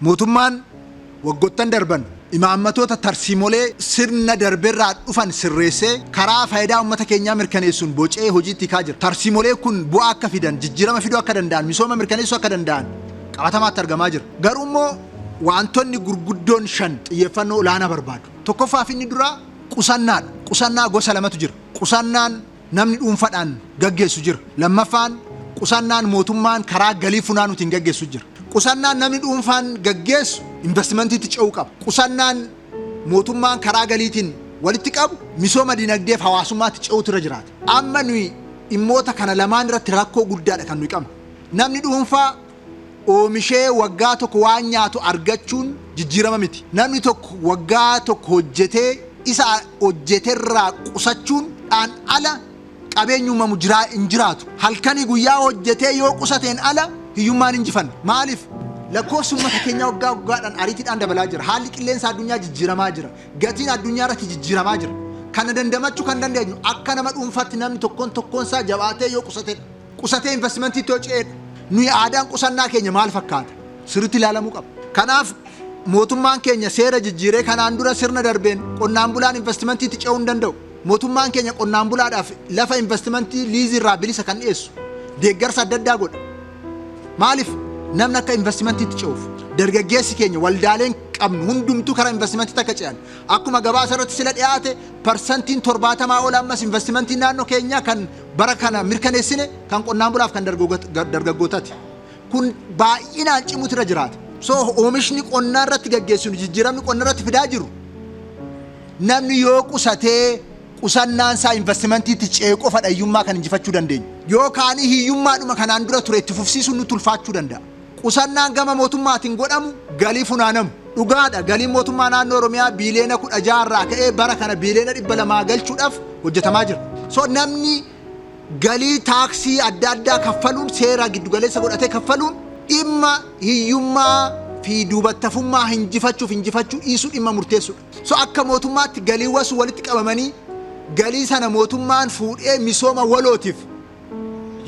Mootummaan waggoottan darban imaammatoota tarsiimolee sirna darberraa dhufan sirreessee karaa faayidaa uummata keenyaa mirkaneessuun bocee hojiitti hiikaa jira. Tarsiimolee kun bu'aa akka fidan, jijjiirama fiduu akka danda'an, misooma mirkaneessuu akka danda'an qabatamaatti argamaa jira. Garuu immoo wantoonni gurguddoon shan xiyyeeffannoo olaanaa barbaadu. Tokkoffaaf inni duraa qusannaadha. Qusannaa gosa lamatu jira. Qusannaan namni dhuunfaadhaan gaggeessu jira. Lammaffaan qusannaan mootummaan karaa galii funaanuutiin gaggeessu jira. Qusannaan namni dhuunfaan gaggeessu investimentiitti ce'uu qaba. Qusannaan mootummaan karaa galiitiin walitti qabu misooma dinagdeef hawaasummaatti ce'uutu irra jiraata. Amma nuyi dhimmoota kana lamaan irratti rakkoo guddaadha kan nuyi qabnu. Namni dhuunfaa oomishee waggaa tokko waan nyaatu argachuun jijjiirama miti. Namni tokko waggaa tokko hojjetee isa hojjeterraa qusachuun dhaan ala qabeenyi uumamu jiraa hin jiraatu. Halkanii guyyaa hojjetee yoo qusateen ala hiyyummaan injifanna. Maaliif? Lakkoofsi uummata keenyaa waggaa waggaadhaan ariitiidhaan dabalaa jira. Haalli qilleensa addunyaa jijjiiramaa jira. Gatiin addunyaa irratti jijjiiramaa jira. Kana dandamachuu kan dandeenyu akka nama dhuunfaatti namni tokkoon tokkoon isaa jabaatee yoo qusatedha. Qusatee investimentiitti yoo ce'edha. Nuyi aadaan qusannaa keenya maal fakkaata? Sirriitti ilaalamuu qaba. Kanaaf mootummaan keenya seera jijjiiree kanaan dura sirna darbeen qonnaan bulaan investimentiitti ce'uu hin danda'u. Mootummaan keenya qonnaan bulaadhaaf lafa investimentii liizii irraa bilisa kan dhiyeessu deeggarsa adda addaa godha. Maaliif? Namni akka investimentiitti ce'uuf. Dargaggeessi keenya waldaaleen qabnu hundumtuu karaa investimentiitti akka ce'an. Akkuma gabaasa irratti sila dhiyaate, 70% ol ammas investimentiin naannoo keenyaa kan bara kana mirkaneessine kan qonnaan bulaaf kan dargaggootaati. Kun baay'inaan cimuutu irra jiraata. So oomishni qonnaa irratti gaggeessinu, jijjiiramni qonna irratti fidaa jiru, namni yoo qusatee qusannaan isaa investimentiitti ce'e qofa hiyyummaa kan injifachuu dandeenyu. Yookaan hiyyummaadhuma kanaan dura ture itti fufsiisuun nutti ulfaachuu danda'a. Qusannaan gama mootummaatiin godhamu galii funaanamu. Dhugaadha, galiin mootummaa naannoo Oromiyaa biiliyoona 16 irraa ka'ee bara kana biiliyoona 200 galchuudhaaf hojjetamaa jira. So namni galii taaksii adda addaa kaffaluun, seera giddugaleessa godhatee kaffaluun, dhimma hiyyummaa fi duubattafummaa hinjifachuuf hinjifachuu dhiisuu dhimma murteessudha. So akka mootummaatti galiiwwan sun walitti qabamanii galii sana mootummaan fuudhee misooma walootiif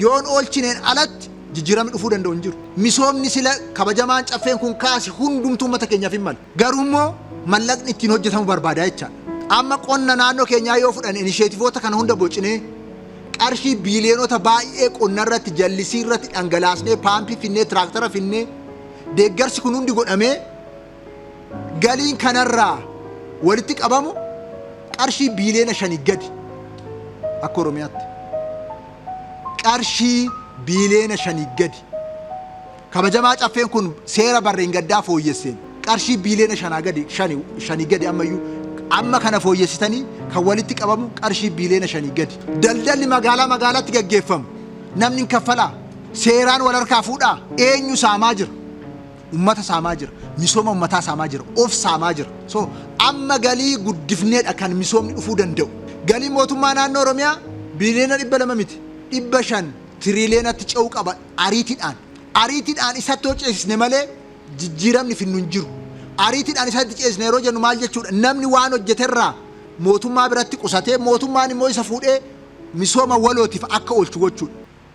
yoon oolchineen alatti jijjiiramni dhufuu danda'u hin jiru. Misoomni sila kabajamaan caffeen kun kaase hundumtuu uummata keenyaaf hin malu. Garuu immoo mallaqni ittiin hojjetamu barbaada jechaadha. Amma qonna naannoo keenyaa yoo fudhanne, inisheetivoota kana hunda bocinee qarshii biiliyoonota baay'ee qonna irratti, jallisii irratti dhangalaasnee, paampii finnee, tiraaktara finnee, deeggarsi kun hundi godhamee galiin kanarraa walitti qabamu qarshii biiliyoona 5 gadi akka Oromiyaatti. Qarshii biiliyoona 5 gadi. Kabajamaa caffeen kun seera barreen gaddaa fooyyesseen qarshii biiliyoona 5 gadi, 5 gadi ammayyuu amma kana fooyyessitanii kan walitti qabamu qarshii biiliyoona 5 gadi. Daldalli magaalaa magaalaatti gaggeeffamu namni hin kaffalaa? Seeraan wal harkaa fuudhaa? Eenyu saamaa jira? Ummata saamaa jira. Misooma ummataa saamaa jira. Of saamaa jira. So amma galii guddifneedha kan misoomni dhufuu danda'u. Galii mootummaa naannoo Oromiyaa biiliyoona 200 miti. 500 tiriiliyoonatti ce'uu qaba ariitiidhaan. Ariitiidhaan isatti yoo ceesisne malee jijjiiramni finnu hin jiru. Ariitiidhaan isatti ceesisne yeroo jennu maal jechuudha? Namni waan hojjeterraa mootummaa biratti qusatee mootummaan immoo isa fuudhee misooma walootiif akka oolchu gochuudha.